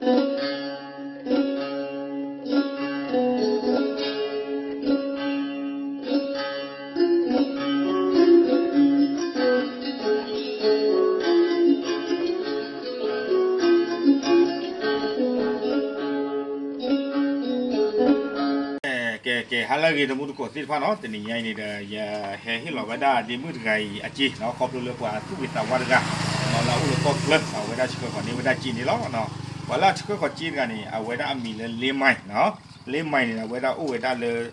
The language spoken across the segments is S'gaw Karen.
ကဲ ကဲ ဟါလၢအဂ့ၤ တံၤသကိးသ့ၣ်တဖၣ်နီၤ, တနံၤညါအံၤန့ၣ်ဒီး ယဟဲဟ့ၣ်လီၤဝဲဒၣ်ဒ့မုၣ်တဂၤအံၤအစ့နီၤ, ခီဖျိလၢပှၤသူၣ်ဂ့ၤသးဝါတဂၤ လၢအအိၣ်လၢကီၢ်ချၢ အဝဲဒၣ်ဆှၢဃီၤန့ၢ်ဝဲဒၣ်စ့န့ၣ်လီၤ. ပှၤလၢအဆှၢဃီၤစ့တဂၤန့ၣ် အဝဲဒၣ်အမံၤလၢ လ့မၢ်နီၤ, လ့မၢ်န့ၣ် အဝဲဒၣ်အိၣ်ဝဲဒၣ်လၢ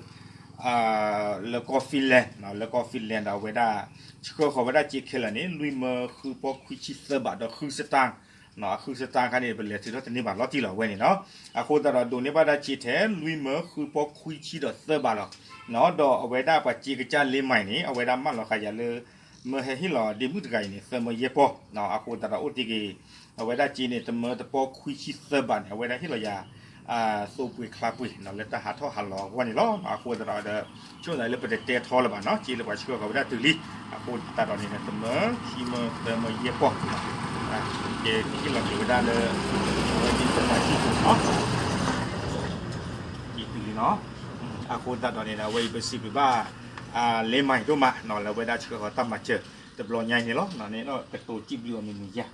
လၢကီၢ် Finland နီၤ, လၢကီၢ် Finland ဒီး အဝဲဒၣ် ဆှၢဃီၤဝဲဒၣ်စ့ခဲလၢာ်န့ၣ် လွံၢ်မၢဃုပီခွံဆံသၢဘးဒီးဃုစတၢၢ်, အဃုစတၢၢ်ခါန့ၣ် ပလဲၤထုးထီၣ်တန့ၢ်ဘၣ်လီၤတံၢ်လီၤ အဝဲန့ၣ်နီၤ. အဃိသတးဒီး ဒိးန့ၢ်ဘၣ်ဒၣ်စ့ထဲ လွံၢ်မၢဃုပီခွံဆံဒီးသၢဘးလီၤ. ဒီးအဝဲဒၣ်ပှၤစ့ကစၢ် လ့မၢ်န့ၣ် အဝဲဒၣ်မၢလီၤဃာ်ယၤလၢ မၢဟဲဟ့ၣ်လီၤဒ့မုၣ်တဂၤအံၤန့ၣ် သၢမၢယဲၢ်ပီၢ်, အဃိသတးဒီးအိၣ်တ့ၢ်က့ၤ အဝဲဒၣ်စ့န့ၣ် တမၢတပီခွံဆံသၢဘးန့ၣ် အဝဲဒၣ်ဟ့ၣ်လီၤယၤ သိပှ့ၤချါပှ့ၤ လၢတၢ်ဟးထီၣ်ဟးလီၤအဂီၢ်န့ၣ်လီၤ. အဃိသတးဒီး ဆိကမိၣ်လၢပတတဲထီလၢၤဘၣ်နီၤ, စ့လၢပှၤဆှၢဃီၤဝဲဒၣ်တုၤလံ, အဃိသတးဒီးန့ၣ် တမၢ ခံမၢ သၢမၢ ယဲၢ်ပီၢ်, ကဟ့ၣ်လီၤက့ၤဝဲဒၣ်လၢ အဝဲဒၣ်တမၤစံၣ်ပူၤနီၤ, က့ၤတုၤလံနီၤ. အဃိသတးဒီးန့ၣ်ဒီး အဝဲအံၤပစံးဘျုးဘၣ် လ့မၢ်ဒိၣ်မးနီၤ, လၢအဝဲဒၣ်ဆှၢဃီၤတၢ်မၤစၢၤ တဘျီညါအံၤန့ၣ်လီၤ. န့ၣ်ဒီးကတိၤစံးဘျုးအီၤမံၤမံၤယါ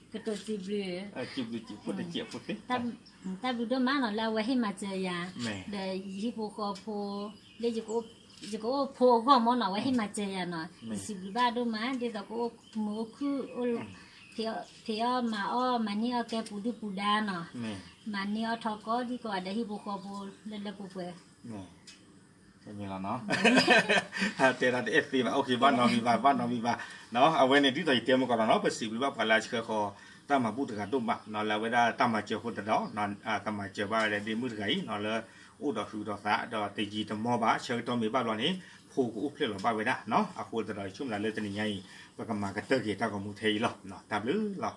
ကတိၤစံးဘျုး စံးဘျုးစံးဖိတစဲးဖိသ့ၣ် တၢ်ဘျုးဒိၣ်မးနီၤ လၢအဝဲဟ့ၣ်မၤစၢၤယၤ, ဒီးယဟံၣ်ဖိဃီဖိ လၢ ယကအိၣ်ဖိအဂီၢ်မ့ၢ်နီၤ အဝဲဟ့ၣ်မၤစၢၤယၤနီၤ, ယစံးဘျုးဘၣ်ဒိၣ်မး ဒ်သိးကအိၣ်မုာ်အိၣ်ခုၣ် ဖံးအီၣ်မၤအီၣ် မၤန့ၢ်အီၣ်ကဲပူၤဒုၣ်ပူၤဒါနီၤ, မၤန့ၢ်အီၣ်ထီၣ်ကီးဒ်ကီးဒီးဟံၣ်ဖိဃီဖိလၢလၢပှဲၤပှဲၤ တဲဒၣ်တအဲၣ်သ့ဘၣ်, အိၣ်ခ့ ဘၣ်နီတမံၤဘၣ်, ဘၣ်နီတမံၤဘၣ်. အဝဲန့ၣ် ဒ်သိးယတဲမုၢ်ကီးနီၤနီၤ, ပစံးဘျုးဘၣ်ပှၤလၢအဆှၢဃီၤတၢ်မၤဘူၣ်တဂၤဒိၣ်မးနီၤ, လၢအဝဲဒၣ်တၢ်မၤစၢၤအဃိသတးဒီး ကမၤစၢၤဘၣ်ဝဲဒၣ်ဒ့မုၣ်တဂၤအံၤနီၤ လၢအိၣ်ဒီးဟုးဒီးသး ဒီးတယံာ်တမီၢ်ဘၣ်, ဆၢကတီၢ်မ့ၢ်ဘၣ်ဘျီန့ၣ် ဖိကအိၣ်ဖျဲၣ်လီၤဘၣ်ဝဲဒၣ်နီၤ. အဃိသတးဒီး ယဆိကမိၣ်လၢတနံၤညါအံၤ ပကမၤကတၢၢ်က့ၤတၢ်ဂီၤမူထဲအံၤလီၤ. တၢ်ဘျုးလီၤ.